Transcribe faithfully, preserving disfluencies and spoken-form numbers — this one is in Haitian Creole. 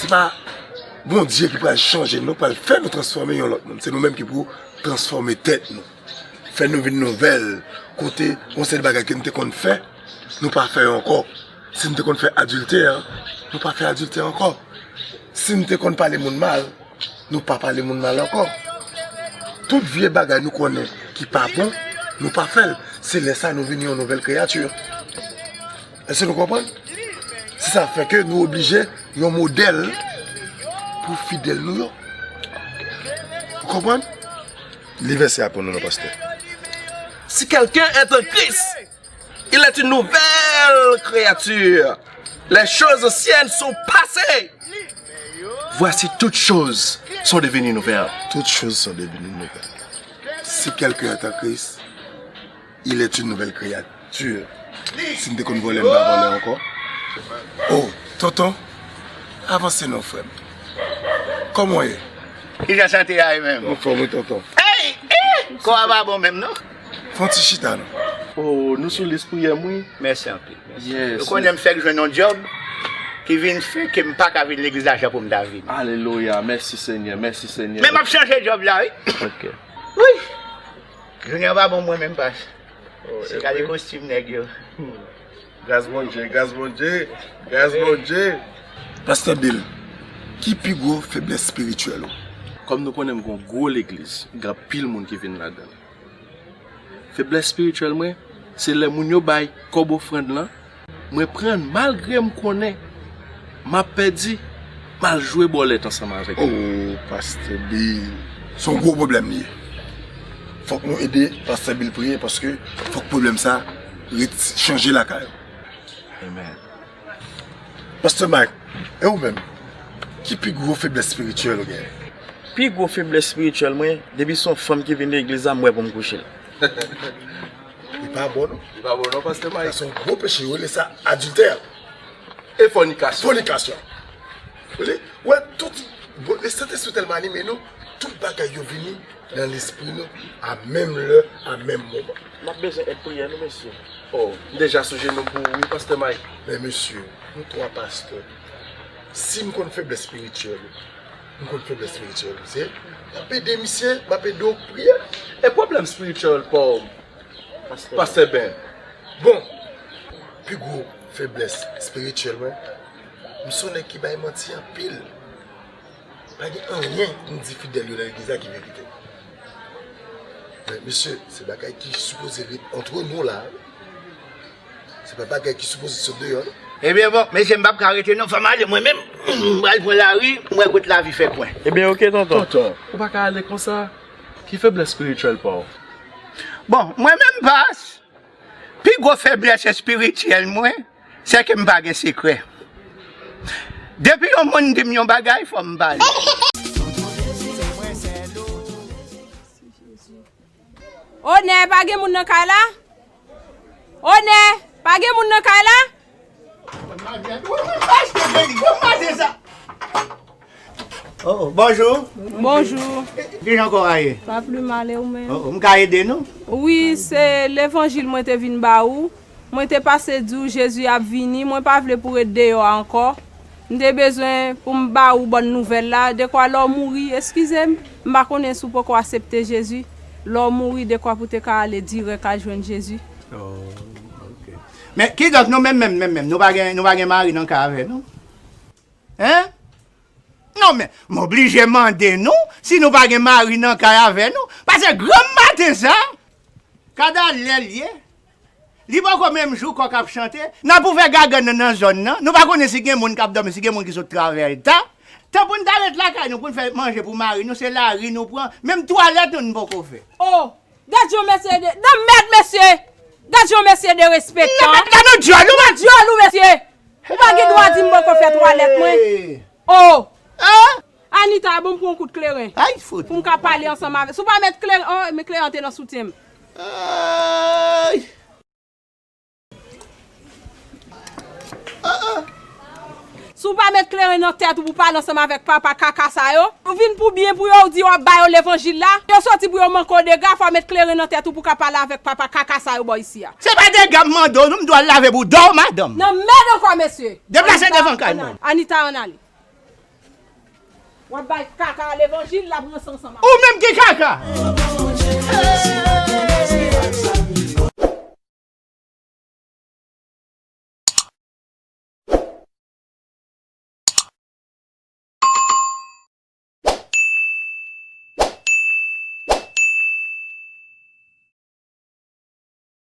Pa Bondye ki pral chanje nou, pral fè nou transfòme yon lòt moun. Se nou menm ki pou transfòme tèt nou. Fè nou vin nouvèl. Kote yon sèl bagay ke nou te konn fè, nou pa fè yo ankò. Si nou te konn fè adiltè, nou pa fè adiltè ankò. Si nou te konn pale moun mal, nou pa pale moun mal ankò. Tout vye bagay nou konnen ki pa bon, nou pa fè l. Se lè sa nou vin yon nouvèl kreyati. Èske nou konprann? Se sa fè ke nou oblije yon modèl pou fidèl nou yo. Ou konprann? Li vèsè a pou nou, non, pastè. Si quelqu'un est en Christ, il est une nouvelle créature. Les choses anciennes sont passées. Voici toutes choses sont devenues nouvelles. Toutes choses sont devenues nouvelles. Si quelqu'un est en Christ, il est une nouvelle créature. Si m te konn vòlè, m pa vòlè ankò. Oh, tonton, avanse non, frè m. Kòman w ye? Kijan sante a ye menm? Anfòm wi, tonton. Ey! Eh! Kò a pa bon menm, non? Fè yon ti chita, non? Oh, nou sou lis priyè m, wi. Mèsi anpil. Mèsi. Yes. Ou konnen m fèk jwenn yon djòb ki vin fè ke m pa ka vin legliz la jan pou m ta vini. Alelouya. Mèsi, Senyè. Mèsi, Senyè. Men m ap chanje djòb la, wi. Ok. Wi. Jounen an pa bon mwen menm, pas. Oh, se gade kostim nèg yo. Gras Bondye, gras Bondye, gras Bondye. Pastè Bill, ki pi gwo feblès espirityèl ou? Kòm nou konnen m gon gwo legliz, gen anpil moun ki vin ladan l. Feblès espirityèl mwen, se lè moun yo bay kòb ofrann lan, mwen pran l malgre m konnen m ap pèdi, m al jwe bòlèt ansanm avèk yo. Oh, pastè Bill. Se yon gwo pwoblèm li ye. Fòk nou ede pastè Bill priye paske fòk pwoblèm sa ret chanje lakay ou. Amen. Pastè Mike, e ou menm? Ki pi gwo feblès espirityèl ou genyen? Pi gwo feblès espirityèl mwen, depi se yon fanm ki vin legliz la, m wè pou m kouche l. Li pa bon, non? Li pa bon, non, pastè Mike. Sa se yon gwo peche, yo rele sa adiltè. E fònikasyon. Fònikasyon. Ou wè, tout, bon, le Sentespri tèlman anime nou, tout bagay yo vini nan lespri nou a menm lè, a menm moman. N ap bezwen èd priyè nou, mesye. Oh, m deja sou jenou m pou ou, wi, pastè Mike. Men mesye, nou twa pastè. Si m konn feblès espirityèl ou, m konn feblès espirityèl ou, se, m ap ede misye, m ap ede w priye. E pwoblèm espirityèl pa w, pastè Ben? Bon, pi gwo feblès espirityèl mwen, m se yon nèg ki bay manti anpil. Pa gen anyen m di fidèl yo nan legliz la ki verite. Men, mesye, se bagay ki sipoze ret antre nou la. Se pa bagay ki sipoze sot deyò, non. Ebyen, bon, mesye, m p ap ka rete, non, fò m ale mwen menm. M pral pran lari, m wè kot lavi fè kwen. Ebyen, oke, tonton. Tonton, ou pa ka ale konsa. Ki feblès espirityèl pa w? Bon, mwen menm, pas, pi gwo feblès espirityèl mwen, se ke m pa gen sekrè. Depi yon moun di m yon bagay, fò m pale. Onè, pa gen moun nan kay la? Onè, pa gen moun nan kay la? Oh, oh, bonjou. Bonjou. Kijan kò a ye? Pa pli mal, e ou menm? Oh, oh, m ka ede nou? Wi, se levanjil mwen te vin ba ou. Mwen te pase di w Jezi ap vini, mwen pa vle pou w ret deyò a ankò. M te bezwen pou m ba ou bòn nouvèl la, dekwa lè w mouri, eskize m, m pa konnen si w poko aksepte Jezi. Lè w mouri, dekwa pou w te ka ale dirèk al jwenn Jezi. Oh, ok. Men, kidonk nou menm, menm, menm, menm, nou pa gen, nou pa gen mari nan kay avè nou? Hein? Non, men, m oblije mande nou si nou pa gen mari nan kay avè nou. Paske granm maten sa, kada lè l ye, li poko menm jou kòk ap chante, n ap ouvè gagann nan nan zòn nan, nou pa konnen si gen moun k ap dòmi, si gen moun ki sot travay ta. Tan pou n ta ret lakay nou, pou n fè manje pou mari nou, se lari nou pran, menm twalèt nou, n poko fè. Oh! Gad yon mesye de, nan mèd mesye! Gad yon mesye derespektan! Nan mèd la, nou dyòl, ou mèd dyòl ou mesye! Ou pa gen dwa di m poko fè twalèt mwen. Oh! Hein? Anita, bon, m pran yon kout kleren. Ay, fout. Pou m ka pale ansanm avè. Si w pa met kleren, oh, men kleren an te nan soutyen m. Ay! Si w pa met kleren nan tèt ou pou pale ansanm avèk papa kaka sa yo, ou vin pou byen pou yo, ou di w ap ba yo levanjil la, yo soti pou yo manke w dega, fò w met kleren nan tèt ou pou w ka pale avèk papa kaka sa yo bò isi a. Se pa dega m mande w, non, m dwe al lave bouda w, madanm. Nan mèd ankò, mesye. Deplase devan kay mwen. Anita, ann ale. W ap bay kaka a levanjil, l ap ranse ansanm avè w. Ou menm ki kaka!